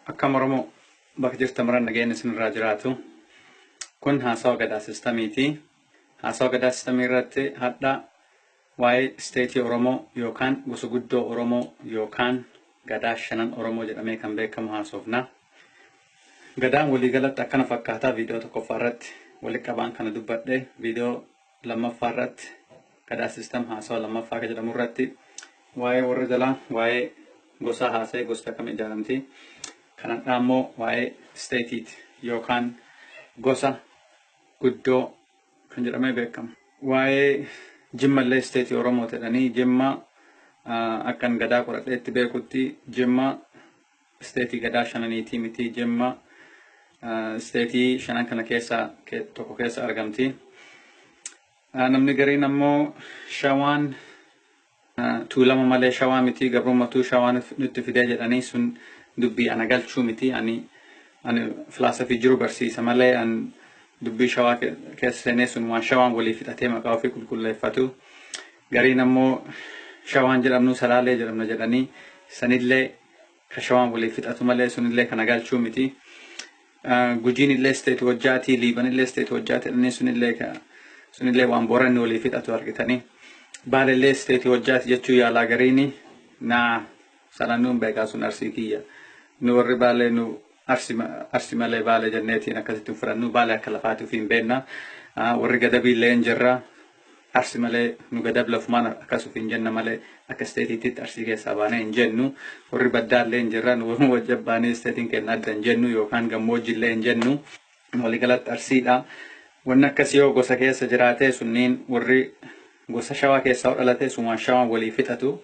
Akkam Oromoo bakka jirtan maran nageenya isinirraa jiraatu. Kun haasawa gadaa sistamiiti. Haasawa gadaa sistamii irratti hadha waa'ee isteetii Oromoo yookaan gosa guddoo Oromoo yookaan gadaa shanan Oromoo jedhamee kan beekamu haasofna. Gadaan waliigalatti akkana fakkaataa viidiyoo tokkoffaa irratti walitti qabaan kana dubbadhe viidiyoo lammaffaa irratti gadaa sistam haasawa lammaffaa kan jedhamu irratti waa'ee warra jalaa waa'ee gosaa haasa'e gosti akkam ijaaramti. Kanadhaa immoo waa'ee isteetiiti yookaan gosa guddoo kan jedhamee beekamu. Waa'ee Jimmallee isteetii Oromoo jedhanii Jimma akkan gadaa qoradheetti beekutti Jimma isteetii gadaa shananiitii miti Jimma isteetii shanan kana keessa tokko keessa argamti. Namni gariin ammoo Shawaan Tuulama malee Shawaa miti gabrummatuu Shawaa nutti fidee jedhanii sun dubbii ana galchuu miti ani ani filaasafii jiru barsiisa malee an dubbii Shawaa keessa seenee sun waan Shawaan walii fixatee maqaa ofii qulqulleeffatu. Gariin ammoo Shawaan jedhamnu Salaalee jedhamna jedhanii sanillee ka Shawaan walii fixatu malee sunillee kana galchuu miti. Gujiin illee isteeti hojjaatii, Liiban illee isteeti hojjaati jedhanii sunillee sunillee waan Booranni walii fixatu argitanii. Baalellee isteeti hojjaati jechuu yaalaa gariini naa sana nuun beekaa sun Arsii kiyya. Nu warri Baalee nu Arsi malee Baalee jenneetiin akkasitti hin fudhannu Baalee akka lafaati ofii hin beekna. Warri Gadabii illee hin jirra. Arsi malee nu Gadab lafumaan akkas ofiin jenna malee akka isteetiitti Arsii keessaa baanee hin jennu. Warri baddaa illee hin jirra nu wajjin baanee isteetiin keenya adda hin jennu yookaan gammoojji illee hin jennu. Waliigalatti Arsiidha. Wanni akkasii yoo gosa keessa jiraatee sunniin warri gosa Shawaa keessaa yoo dhalate sun waan Shawaan walii fixatu.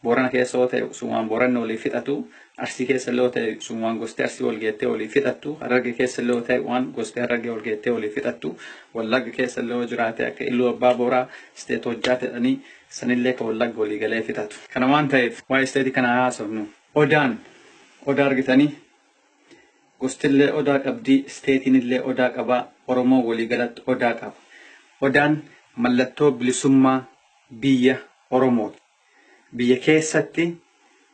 Boorana keessa yoo ta'e sun waan Booranni walii fixatu. Arsii keessa illee yoo ta'e sun waan gosti Arsii wal geettee walii fixattu. Hararge keessa illee yoo ta'e waan gosti Harargee wal geettee walii fixattu. Wallagga keessa illee yoo jiraate akka Iluu Abbaa Booraa isteet hojjaa jedhanii sanillee ka Wallagga walii galee fixatu. Kana waan ta'eef waa'ee isteetii kana haa haasofnu. Odaan odaa argitanii gostillee odaa qabdii isteetiin illee odaa qaba Oromoo walii galatti odaa qaba. Odaan mallattoo bilisummaa biyya Oromooti. Biyya keessatti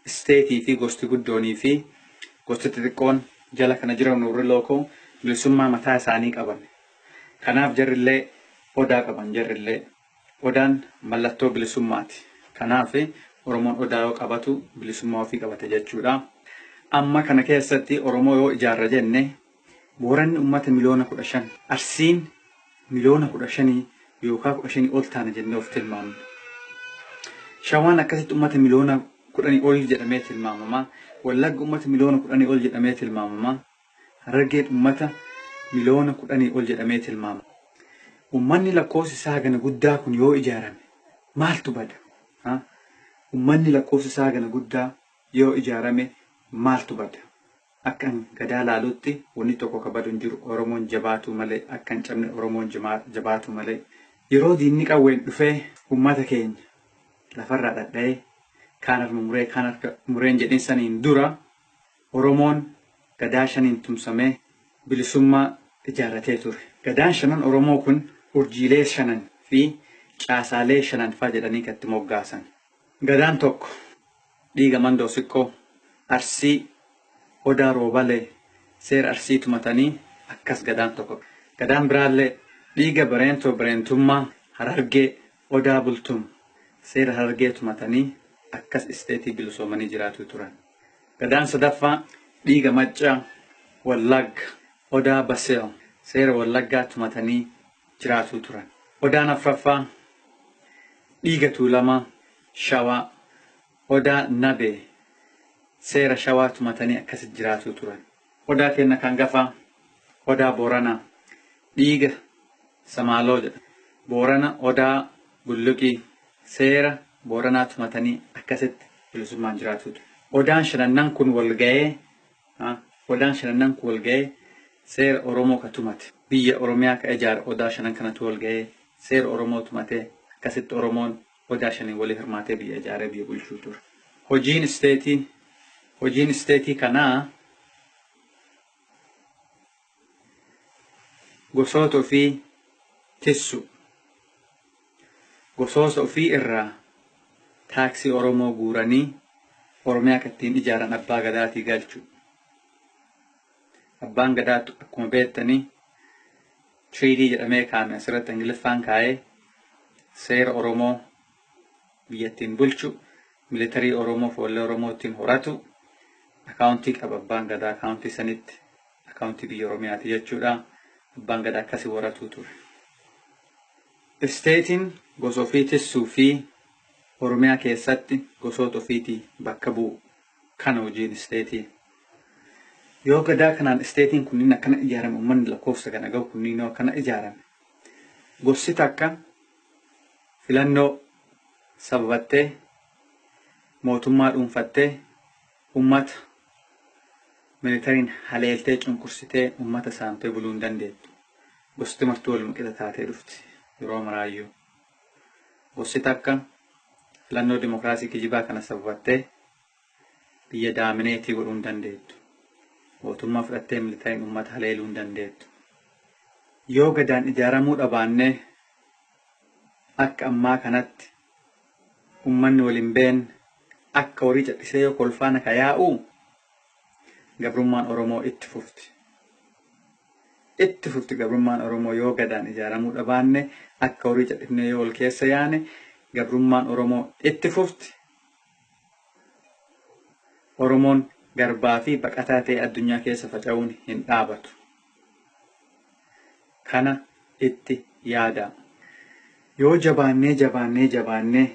isteetii fi gosti guddoonii fi gosti xixiqqoon jala kana jiran warri lookoo bilisummaa mataa isaanii qaban. Kanaaf jarrillee odaa qaban jarrillee. Odaan mallattoo bilisummaati. Kanaaf Oromoon odaa yoo qabatu bilisummaa ofii qabate jechuudha. Amma kana keessatti Oromoo yoo ijaarra jenne Booranni uummata miliyoona 15, Arsiin miliyoona 15 yookaan 15 ol taana jennee of tilmaamna. Shawaan akkasitti uummata miliyoona 10 ol jedhamee tilmaamama. Wallagga uummata miliyoona 10 ol jedhamee tilmaamama. Harargeen uummata miliyoona 10 ol jedhamee tilmaamama. Uummanni lakkoofsi isaa gana guddaa kun yoo ijaarame maaltu bada? Uummanni lakkoofsi isaa gana guddaa yoo ijaarame maaltu bada? Akka gadaa laalutti wanni tokko ka badu hin jiru Oromoon jabaatuu malee akka hin cabne Oromoon jabaatuu malee. Yeroo diinni qawween dhufee uummata keenya lafarraa dhadha'ee kaan harma muree kaan harka mureen jedhin saniin dura Oromoon gadaa shaniin tumsamee bilisummaa ijaarratee ture. Gadaan shanan Oromoo kun urjiilee shanan fi caasaalee shanan faa jedhanii kan itti moggaasan. Gadaan tokko dhiiga Mandoo Sikkoo, Arsii, Odaa Roobalee seera Arsii tumatanii akkas gadaan tokko. Gadaan biraallee dhiiga Bareentoo Bareentummaa Harargee Odaa Bultum seera Harargee tumatanii akkas isteetii bilisoomanii jiraatuu turan. Gadaan sadaffaa dhiiga Maccaa Wallagga Odaa Baseel seera Wallaggaa tumatanii jiraatuu turan. Odaan afraffaa dhiiga Tuulamaa Shawaa Odaa Nabee seera Shawaa tumatanii akkasitti jiraatuu turan. Odaa keenya kan gafaa Odaa Booranaa dhiiga Samaaloo jedha. Boorana Odaa Bulluqii seera Booranaa tumatanii akkasitti bilisummaan jiraatuu ture. Odaan shanannan kun wal ga'ee Odaan shanannan kun wal ga'ee seera Oromoo ka tumate. Biyya Oromiyaa ka ijaare odaa shanan kanatu wal ga'ee seera Oromoo tumatee akkasitti Oromoon odaa shaniin walii hirmaatee biyya ijaaree biyya bulchuu ture. Hojiin isteetii kanaa gosoota ofii tissu. Gosoota ofii irraa taaksii Oromoo guuranii Oromiyaa kan ittiin ijaaran abbaa gadaatii galchu. Abbaan Gadaa akkuma beektanii treaty jedhamee kaa'ame asirratti Ingiliffaan kaa'ee seera Oromoo biyyattiin bulchu, military Oromoo foollee Oromoo ittiin horatu accountii qaba Abbaan Gadaa. Accountii sanitti, accountii biyya Oromiyaati jechuudha. Abbaan Gadaa akkasii horatuu ture. Stateiin gosa ofii tissuu fi Oromiyaa keessatti gosoota ofiitii bakka bu'u, kana hojiin stateii. Yoo Gadaa kanaan stateiin kunniin akkana ijaarame, uummanni lakkoofsa kana gahu kunniin yoo akkana ijaarame, gosti takka filannoo sababattee mootummaa dhuunfattee uummata militaryiin haleeltee cunqursitee uummata saamtee buluu hin dandeettu. Gosti martuu waluma qixa taatee dhufti yeroo maraayyuu. Gosti takka filannoo dimokiraasii kijibaa kana sababattee biyya dominate godhuu hin dandeettu. Mootummaa fudhattee militaryiin uummata haleeluu hin dandeettu. Yoo Gadaan ijaaramuu dhabaannee akka ammaa kanatti uummanni waliin beenne akka horii callisee yoo kolfaana ka yaa'u, gabrummaan Oromoo itti fufti. Itti fufti gabrummaan Oromoo. Yoo Gadaan ijaaramuu dhabaanne, akka horii callisnee yoo wal keessa yaane, gabrummaan Oromoo itti fufti. Oromoon garbaa fi baqataa ta'e addunyaa keessa faca'uun hin dhaabatu. Kana itti yaada. Yoo jabaannee jabaannee jabaannee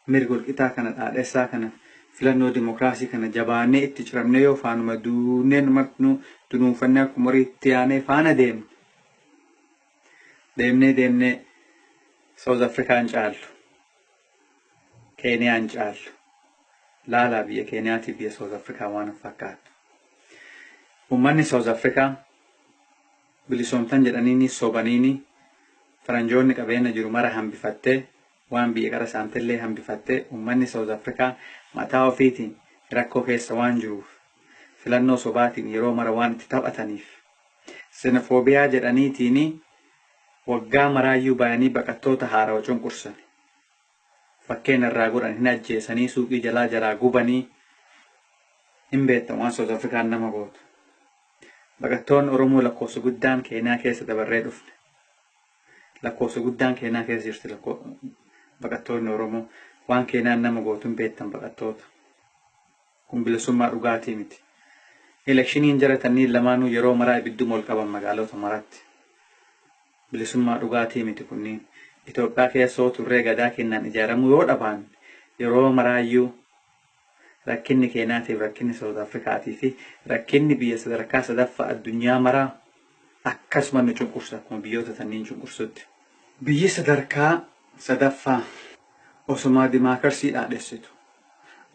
mirga walqixaa kana, dhaadhessaa kana, filannoo dimokiraasii kana jabaannee itti ciramnee, yoo faanuma duunee martinuu dunuunfannee akkuma horii itti yaanee faana deemne, deemnee deemnee South Afrikaan caallu. Keeniyaan caallu. Laalaa, biyya Keeniyaatii biyya South Afrikaa waan fakkaatu. Uummanni South Afrikaa bilisoomtan jedhaniini sobaniini faranjoonni qabeenya jiru mara hambifattee, waan biyya qara saamtellee hambifattee, uummanni South Afrikaa mataa ofiitiin rakkoo keessa waan jiruuf, filannoo sobaatiin yeroo mara waan itti taphataniif, xenophobia jedhaniitiin waggaa maraayyuu bayanii baqattoota haarawa cunqursan. Fakkeenya irraa godhan, hin ajjeesanii, suuqii jalaa jalaa gubanii, hin beektan waan South Afrikaan nama gootu. Baqattoonni Oromoo lakkoofsa guddaan Keeniyaa keessa dabarree dhufne. Lakkoofsa guddaan Keeniyaa keessa jirti baqattoonni Oromoo. Waan Keeniyaan nama gootu hin beektan baqattoota. Kun bilisummaa dhugaatii miti. Electioniin jara tanniin lamaanuu yeroo maraa ibidduma ol qaban magaalota maratti. Bilisummaa dhugaatii miti kunniin. Itoophiyaa keessa yoo turree Gadaa kennaan ijaaramuu yoo dhabaan, yeroo maraayyuu rakkinni Keenyaatiif, rakkinni South Afrikaatii fi rakkinni biyya sadarkaa sadaffaa addunyaa maraa akkasuma nu cunqursa akkuma biyyoota tanniin cunqursutti. Biyyi sadarkaa sadaffaa osomaa democracy dhaadhessitu,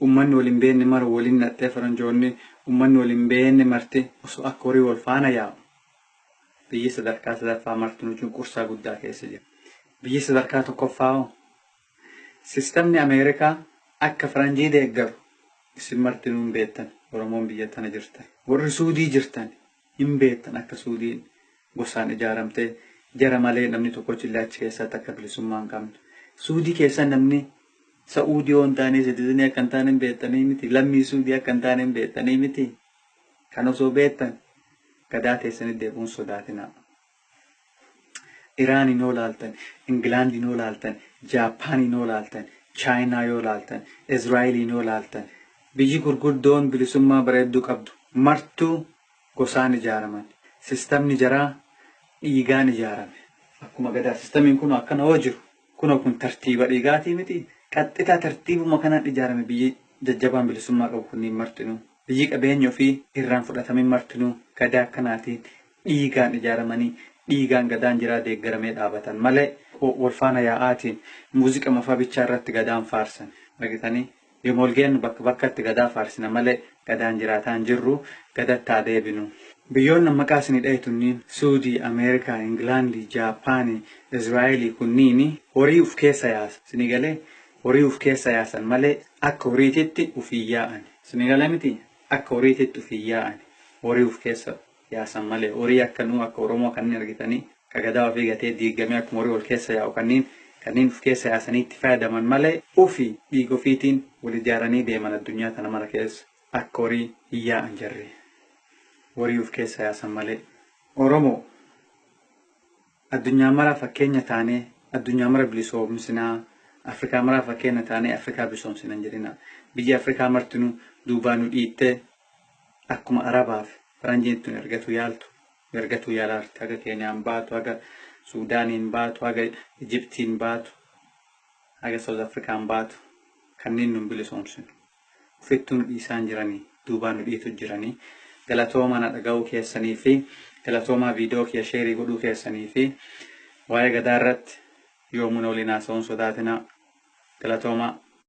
uummanni waliin beekne mara waliin naqxee, faranjoonni uummanni waliin beekne marti osoo akka horii wal faana yaa'u, biyyi sadarkaa sadaffaa marti nu cunqursaa guddaa keessa jira. Biyyi sadarkaa tokkoffaa hoo? Systemni Ameerikaa akka faranjii deeggaru isin martinuu hin beektan. Oromoon biyya tana jirtan. Warri Suudii jirtan hin beektan akka Suudiin gosaan ijaaramtee jara malee namni tokkochi illee achi keessatti akka bilisummaa hin qabne. Suudii keessa namni Sa'uudii yoo hin taane citizenii akka hin taane hin beektanii miti. Lammii Suudii akka hin taane hin beektanii miti. Kan osoo beektan Gadaa teessanii deebi'uun sodaatinaa. Iraaniin yoo laaltan, Ingilaandiin yoo laaltan, Jaapaaniin yoo laaltan, Chaayinaa yoo laaltan, Israa'eliin yoo laaltan, biyyi gurguddoon bilisummaa bareedduu qabdu martuu gosaan ijaaraman. Systemni jaraa dhiigaan ijaarame. Akkuma Gadaa systemiin kun akkana hoo jiru, kunoo kun tartiiba dhiigaatii miti. Qaxxitaa tartiibuma kanaan ijaarame biyyi jajjabaan bilisummaa qabu kunniin martinuu. Biyyi qabeenya ofii irraan fudhatamin martinuu Gadaa akkanaatiin dhiigaan ijaaramanii, dhiigaan Gadaan jiraa deeggaramee dhaabatan malee wal faana yaa'aatiin muuziqaa mafaa bichaa irratti Gadaan faarsan. Argitanii, yommuu ol geennu bakka bakkatti Gadaa faarsina malee Gadaan jiraataa hin jirru. Gadattaa deebinu. Biyyoonni maqaa isinii dhahe tunniin Suudii, Ameerikaa, Ingilaandii, Jaapaanii, Israa'elii kunniin horii uf keessa yaasa. Isinii galee? Horii uf keessa yaasan malee akka horiititti ufii yaa'an. Isinii galee miti? Akka horiititti ufii yaa'an. Horii uf keessa yaasan malee horii akka nuu akka Oromoo kanneen argitanii ka Gadaa ofii gatee diigamee akkuma horii wal keessa yaa'u kanneen uf keessa yaasanii itti fayyadaman malee ofii dhiiga ofiitiin wal ijaaranii deeman addunyaa tana mara keessa akka horii hin yaa'an jarri. Horii of keessa yaasan malee. Oromoo, addunyaa maraa fakkeenya taanee addunyaa mara bilisoomsinaa, Afrikaa maraa fakkeenya taanee Afrikaa bilisoomsina hin jedhina. Biyya Afrikaa martinuu duubaa nu dhiittee akkuma Arabaaf Faranjiin tun ergatu yaaltu, ergatu yaalaarti. Haga Keeniyaan baatu, haga Suudaaniin baatu, haga Ijiptiin baatu, haga South Afrikaan baatu, kanneen nun bilisoomsinu. Ofittuu nu dhiisaan jiranii, duubaa nu dhiitu jiranii. Galatoomaa na dhaga'uu keessanii fi galatoomaa viidiyoo kiyya share godhuu keessanii fi waa'ee Gadaa irratti yoomuu na waliin haasa'uun sodaatinaa. Galatoomaa.